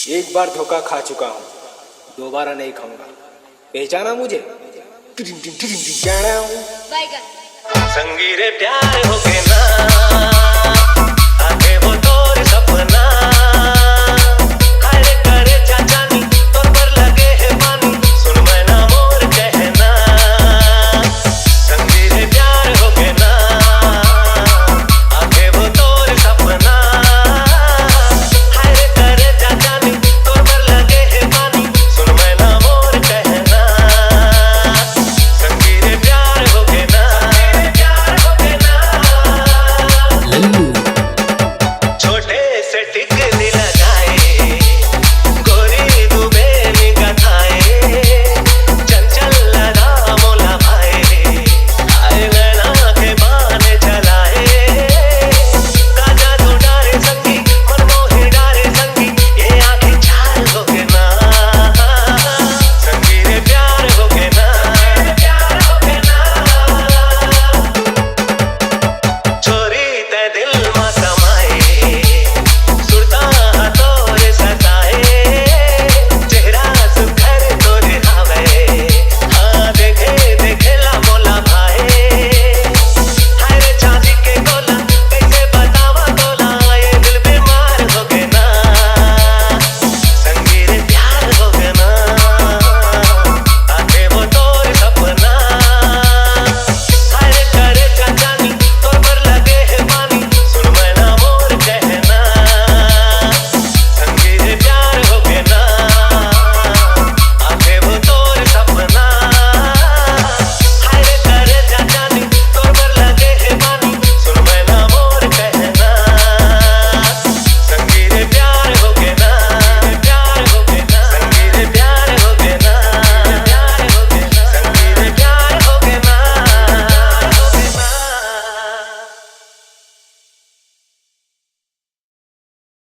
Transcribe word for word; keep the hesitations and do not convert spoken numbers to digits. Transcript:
एक बार धोखा खा चुका हूँ, दोबारा नहीं खाऊंगा। पहचाना मुझे? टिडिंग टिडिंग टिडिंग टिडिंग, जाना हूँ। बैगन। संगी रे प्यार होगे ना,